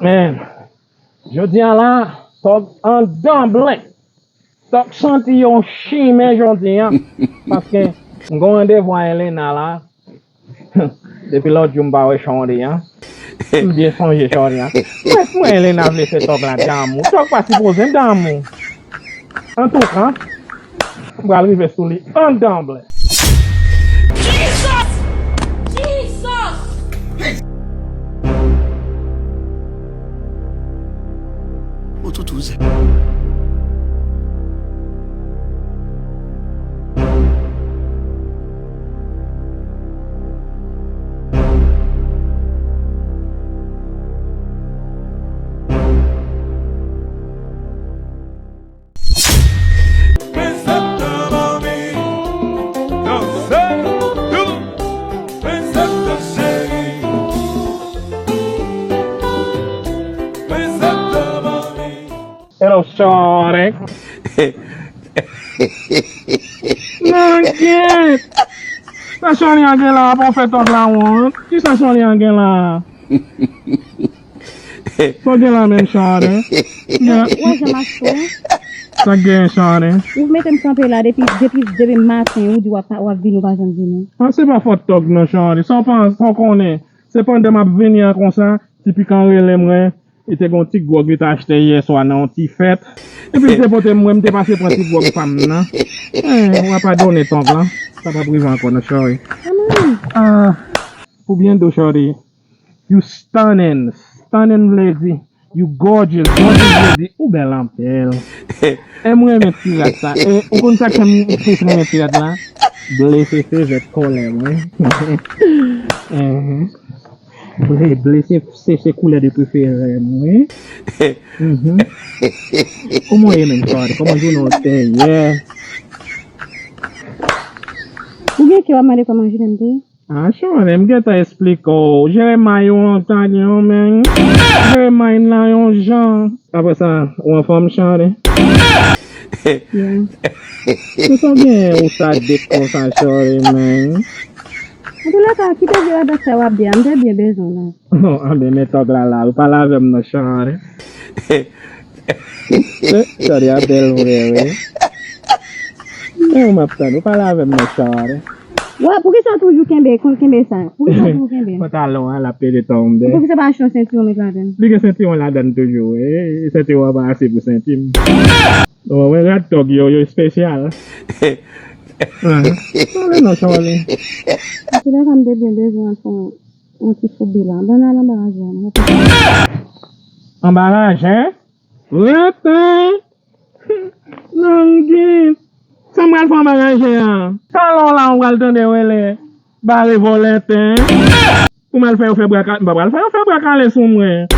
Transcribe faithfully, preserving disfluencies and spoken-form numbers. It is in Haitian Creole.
Men, jodi a la, Tòg anndan blen. Tòg santi yon chimen jodi a. Paske m gen yon randevou a Elena la. Depi lòt jou m pa wè Chòri a. M byen sonje Chòri a. Mwen, mwen Elena vle fè Tòg la damou. Tòg pa sipoze damou. Antouka, m pral rive sou li anndan blen. Jesus! Jesus! Ou toutou zè. Hello, Shorty. Nan gyèt! Sa Shorty a gen la, pa w fè Tòg la wont. Kisa Shorty a gen la? Sa w gen la menm, Shorty? Wè jan m ap fè. Sa k gen, Shorty? Ou mete m kanpe la depi, depi, depi maten, ou di w ap, w ap vini, ou pa janm vini. Ah, se pa fòt Tòg non, Shorty. Sa w panse, sa w konnen? Se pandan m ap vini an konsa, Ti Pikan rele mwen, li te gen yon ti gwòg li te achte yè swa nan yon ti fèt. Epi li te pote m, mwen, m te pase pran ti gwòg pa m nan. Eh, w a padone Tòg lan. Sa p ap rive ankò non, Shorty. Ah, pou byen di w, Shorty. You stunning. Stunning vle di you gorgeous. Gorgeous vle di ou bèl anpil. E m renmen ti rad sa. E ou konn sa k fè m plis renmen ti rad la? Ble se fevèt kòlè mwen. Mhm. Ble, ble se, se, se koulè de prefere mwen. Mhm. Kòman w ye menm, Shorty? Kòman jounen w te ye? Ou gen kè w ap mande kòman jounen m te ye? Ah, Shorty, m gentan esplike w. Jeremay ou an tanyon, men. Jeremay nan yon jan. Apre sa, ou anfòm, Shorty? Yeah. Pou sa w gen ou sa dèk konsa, Shorty, men. Antoulèka, kite vye radòt sa w ap di a, m te byen bezwen w la. Oh, anben, men Tòg la la, ou pale avè m non, Shorty. Eh, Shorty a bèl vre, wi. Men ou m ap tann, ou pale avè m non, Shorty. Wa, poukisa w toujou kenbe, kon kenbe sa? Poukisa w toujou kenbe? Pantalon an, l ap pede tonbe. Poukisa w pa achte yon sentiwon met ladan l? Li gen sentiwon ladan l toujou, wi. Sentiwon an pa ase pou senti m. Ou wè rad Tòg yo, yo espesyal. Pale non, Shorty. Antoulèka, m te byen bezwen fè yon, yon ti foubi la. Ban n al anba raje a, non? Anba raje? Rete! Nan gen. Sa m pral fè anba raje a? Talè w la, ou pral tande rele bare vòlè ten. Ou mal fè yo fè bra ka-, m pa pral fè yo fè bra kale sou mwen.